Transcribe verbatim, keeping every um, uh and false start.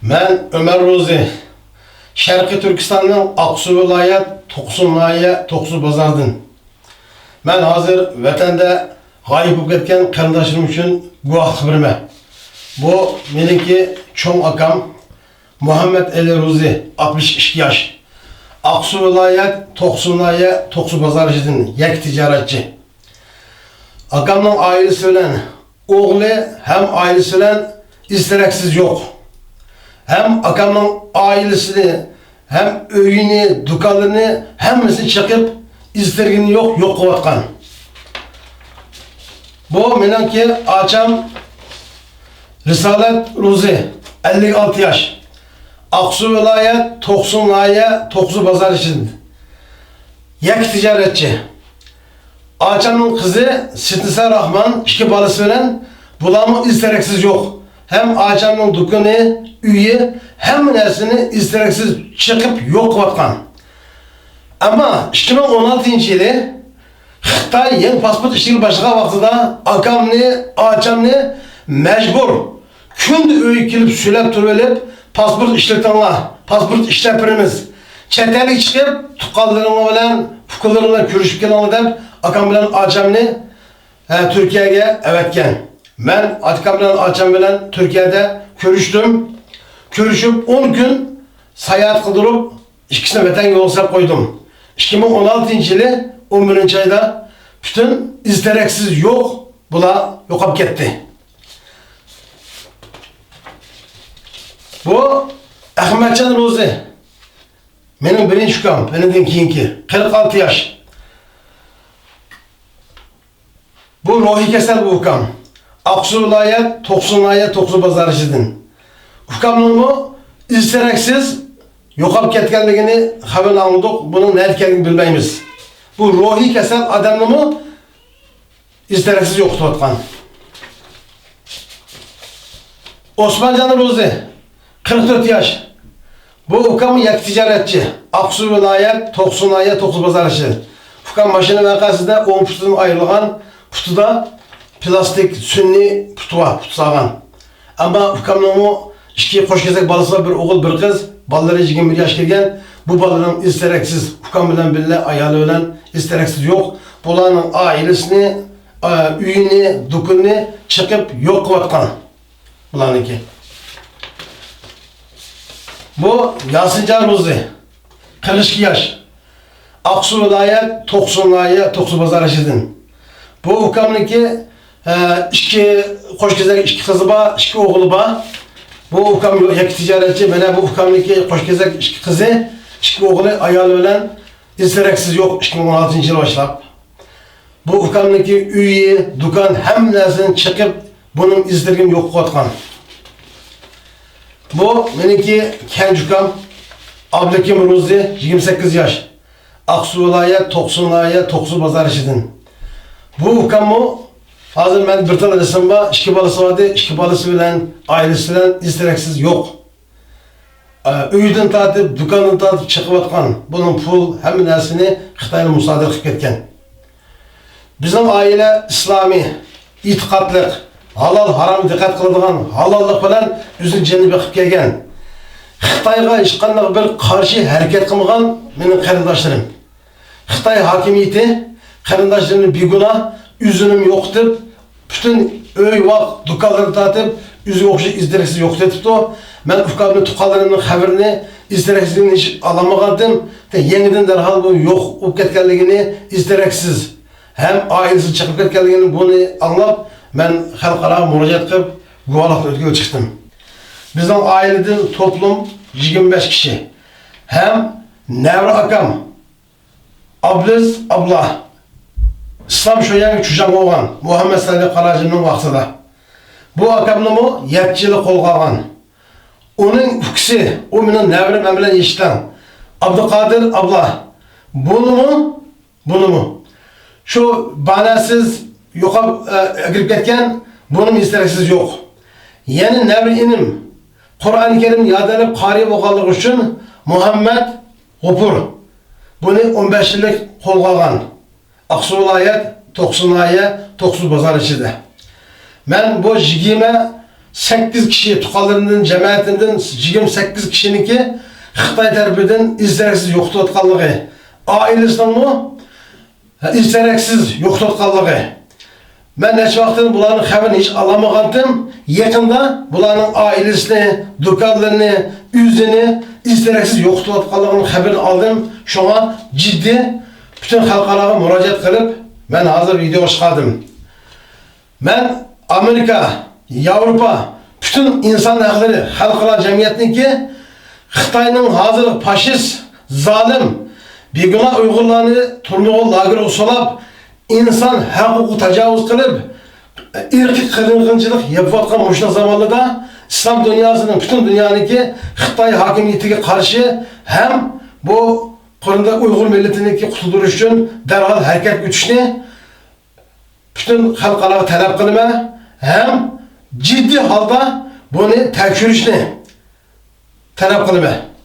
مەن ئۆمەر روزى، شەرقىي تۈركىستاننىڭ ئاقسۇ ۋىلايەت توقسۇن ناھىيە توقسۇ بازاردىن. مەن ھازىر ۋەتەندە غايىب بولۇپ كەتكەن قېرىنداشلىرىم ئۈچۈن گۇۋاھلىق بېرىمەن. بۇ مېنىڭكى چوڭ ئاكام مۇھەممەد ئەلى روزى، ئاتمىش ئىككى ياش. ئاقسۇ ۋىلايەت توقسۇن ناھىيە توقسۇ بازار ئىچىدىن يەككە تىجارەتچى. ئاكامنىڭ ئائىلىسى بىلەن ئوغلى ھەم ئائىلىسى بىلەن ئىز-دېرەكسىز يوق. ھەم ئاكامنىڭ ئائىلىسىنى، ھەم ئۆيىنى، دۇكانلىرىنى ھەممىسىنى چېقىپ، ئىز-دېرىكى يوق، يوق قىلىۋاتقان. بۇ مېنىڭكى ئاچام رىسالەت روزى، ئەللىك ئالتە ياش. ئاقسۇ ۋىلايەت توقسۇن ناھىيە توقسۇ بازار ئىچىدىن. يەككە تىجارەتچى. ئاچامنىڭ قىزى سېيىتنىسا راخمان ئىككى بالىسى بىلەن، بۇلارمۇ ئىز-دېرەكسىز يوق. ھەم ئاچامنىڭ دۇكىنى، ئۆيى، ھەممە نەرسىنى ئىز-دېرەكسىز چېقىپ يوق قىلىۋاتقان. ئەمما ئىككى مىڭ ئون ئالتىنچى يىلى خىتاي يېڭى پاسپورت ئىشلىگىلى باشلىغان ۋاقتىدا ئاكامنى، ئاچامنى مەجبۇر كۈندە ئۆيگە كېلىپ سۆيلەپ تۇرۇۋېلىپ، پاسپورت ئىشلىتىڭلار، پاسپورت ئىشلەپ بېرىمىز. چەت ئەلگە چىقىپ، تۇغقانلىرىڭلار بىلەن، ئۇكىلىرىڭلار بىلەن كۆرۈشۈپ كېلىڭلار دەپ، ئاكام بىلەن ئاچامنى، ھە، تۈركىيەگە ئەۋەتكەن. مەن ئاكام بىلەن ئاچام بىلەن تۈركىيەدە كۆرۈشتۈم. كۆرۈشۈپ ئون كۈن ساياھەت قىلدۇرۇپ، ئىككىسىنى ۋەتەنگە يولغا سېلىپ قويدۇم. ئىككى مىڭ ئون ئالتىنچى يىلى ئون بىرىنچى ئايدا پۈتۈن ئىز-دېرەكسىز يوق بۇلار يوقاپ كەتتى. بۇ ئەخمەتجان روزى، مېنىڭ بىرىنچى ئۇكام، مېنىڭدىن كېيىنكى، قىرىق ئالتە ياش. بۇ روھىي كېسەل بۇ ئۇكام. ئاقسۇ ۋىلايەت توقسۇ ناھىيە توقسۇ بازار ئىچىدىن. ئۇكامنىڭمۇ ئىز-دېرەكسىز يوقاپ كەتكەنلىكىنى خەۋەر ئاڭلىدۇق. بۇنىڭ نەدە ئىكەنلىكىنى بىلمەيمىز. بۇ روھىي كېسەل ئادەمنىمۇ ئىز-دېرەكسىز يوقىتىۋاتقان. ئوسمانجان روزى، قىرىق تۆت ياش. بۇ ئۇكام يەككە تىجارەتچى. ئاقسۇ ۋىلايەت توقسۇ ناھىيە توقسۇ بازار ئىچى. ئۇكام ماشىنا ۋەقەسىدە ئوڭ پۇتىدىن ئايرىلغان، پۇتىدا پىلاستىك سۈنئىي پۇتى بار، پۇت سالغان. ئەمما ئۇكامنىڭمۇ ئىككى قوش كېزەك بالىسى بار، بىر ئوغۇل، بىر قىز. بالىلىرى يىگىرمە بىر ياشقا كىرگەن. بۇ بالىنىڭ ئىز-دېرەكسىز، ئۇكام بىلەن بىللە، ئايالى بىلەن ئىز-دېرەكسىز يوق. بۇلارنىڭ ئائىلىسىنى، ئە، ئۆيىنى، دۇكىنىنى چېقىپ يوق قىلىۋاتقان. بۇلارنىڭكى. بۇ ياسىنجان روزى، قىرىق ئىككى ياش. ئاقسۇ ۋىلايەت توقسۇ ناھىيە توقسۇ بازار ئىچىدىن. بۇ ئۇكامنىڭكى، ئە، ئىككى قوش كېزەك، ئىككى قىزى بار، ئىككى ئوغلى بار. بۇ ئۇكام يەككە تىجارەتچى، مانا بۇ ئۇكامنىڭكى قوش كېزەك، ئىككى قىزى، ئىككى ئوغلى، ئايالى بىلەن ئىز-دېرەكسىز يوق، ئىككى مىڭ ئون ئالتىنچى يىل باشلاپ. بۇ ئۇكامنىڭكى ئۆيى، دۇكان، ھەممە نەرسىنى چېقىپ، بۇنىڭ ئىز-دېرىكىنى يوق قىلىۋاتقان. بۇ مېنىڭكى كەنجى ئۇكام ئابلىكىم روزى، يىگىرمە سەككىز ياش. ئاقسۇ ۋىلايەت توقسۇ ناھىيە توقسۇ بازار ئىچىدىن. بۇ ئۇكاممۇ ھازىر مەن بىر تال رەسىم بار، ئىككى بالىسى بار ئىدى، ئىككى بالىسى بىلەن، ئائىلىسى بىلەن ئىز-دېرەكسىز يوق. ئە، ئۆيدىن تارتىپ، دۇكاندىن تارتىپ چېقىۋاتقان. بۇنىڭ پۇل، ھەممە نەرسىنى خىتايلار مۇسادىرە قىلىپ كەتكەن. بىزنىڭ ئائىلە ئىسلامىي، ئېتىقادلىق، ھالال ھارامغا دىققەت قىلىدىغان، ھالاللىق بىلەن ئۆزىنىڭ جېنىنى بېقىپ كەلگەن. خىتايغا ھېچقانداق بىر قارشى ھەرىكەت قىلمىغان مېنىڭ قېرىنداشلىرىم. خىتاي ھاكىمىيىتى قېرىنداشلىرىمنى بىگۇناھ، ئۆزىنىمۇ يوقىتىپ، پۈتۈن ئۆي-ۋاق، دۇكانلىرىنى تارتىپ، ئۆزىگە ئوخشاش ئىز-دېرەكسىز يوقىتىۋېتىپتۇ. مەن ئۇكامنىڭ، تۇغقانلىرىمنىڭ خەۋىرىنى، ئىز-دېرەكسىزلىكىنى ھېچ ئالالمىغانىدىم. يېڭىدىن دەرھال بۇ يوق بولۇپ كەتكەنلىكىنى، ئىز-دېرەكسىز ھەم ئائىلىسى چىقىپ كەتكەنلىكىنى، بۇنى ئاڭلاپ، مەن خەلقئاراغا مۇراجىئەت قىلىپ، گۇۋاھلىقنى ئۆتكىلى چىقتىم. بىزنىڭ ئائىلىدىن توپلۇم يىگىرمە بەش كىشى ھەم نەۋرە ئاكام، ئابلىز ئابلا، ئىسلام شۇ يەرگە چۈجاڭ بولغان، مۇھەممەد سەلى قاراجىنىڭ ۋاقتىدا. بۇ ئاكامنىمۇ يەتتە يىلى قولغا ئالغان. ئۇنىڭ ئۇكىسى، ئۇ مېنىڭ نەۋرە، مەن بىلەن يېشى تەڭ، ئابدۇقادىر ئابلا. بۇنىمۇ، بۇنىمۇ. شۇ مەنىسىز يوقاپ، ئە، ئەگىرىپ كەتكەن، بۇنىمۇ ئىز-دېرەكسىز يوق. يەنە نەۋرە ئىنىم، قۇرئان كەرىم يادلىنىپ قارىي بولغانلىقى ئۈچۈن مۇھەممەد غوپۇر. بۇنى ئون بەش يىللىق قولغا ئالغان. ئاقسۇ ۋىلايەت، توقسۇ ناھىيە، توقسۇ بازار ئىچىدە. مەن بۇ يىگىرمە سەككىز كىشى تۇغقانلىرىمدىن، جەمەتىمدىن يىگىرمە سەككىز كىشىنىڭكى خىتاي تەرىپىدىن ئىز-دېرەكسىز يوقىتىلىۋاتقانلىقى، ئائىلىسىنىڭمۇ ئىز-دېرەكسىز يوقىتىۋاتقانلىقى. مەن نەچچە ۋاقىتتىن بۇلارنىڭ خەۋىرىنى ھېچ ئالالمىغانتىم. يېقىندا بۇلارنىڭ ئائىلىسىنى، دۇكانلىرىنى، ئۆزىنى ئىز-دېرەكسىز يوقىتىۋاتقانلىقىنىڭ خەۋىرىنى ئالدىم. شۇڭا جىددىي پۈتۈن خەلقئاراغا مۇراجىئەت قىلىپ، مەن ھازىر ۋىدېو چىقاردىم. مەن ئامېرىكا، ياۋروپا، پۈتۈن ئىنسان ھەقلىرى خەلقئارا جەمئىيەتنىڭكى خىتاينىڭ ھازىر فاشىست، زالىم، بىگۇناھ ئۇيغۇرلارنى تۈرمىگە، لاگېرغا سولاپ، ئىنسان ھەق ھوقۇقىغا تاجاۋۇز قىلىپ، ئىرقىي قىرغىنچىلىق يېپىۋاتقان مۇشۇنداق زامانلىرىدا ئىسلام دۇنياسىنىڭ، پۈتۈن دۇنيانىڭكى خىتاي ھاكىمىيىتىگە قارشى ھەم بۇ قىرىمدا ئۇيغۇر مىللىتىنىڭكى قۇتۇلدۇرۇش ئۈچۈن دەرھال ھەرىكەتكە ئۆتۈشنى پۈتۈن خەلقئاراغا تەلەپ قىلىمەن ھەم جىددىي ھالدا بۇنى تەكشۈرۈشنى تەلەپ قىلىمەن.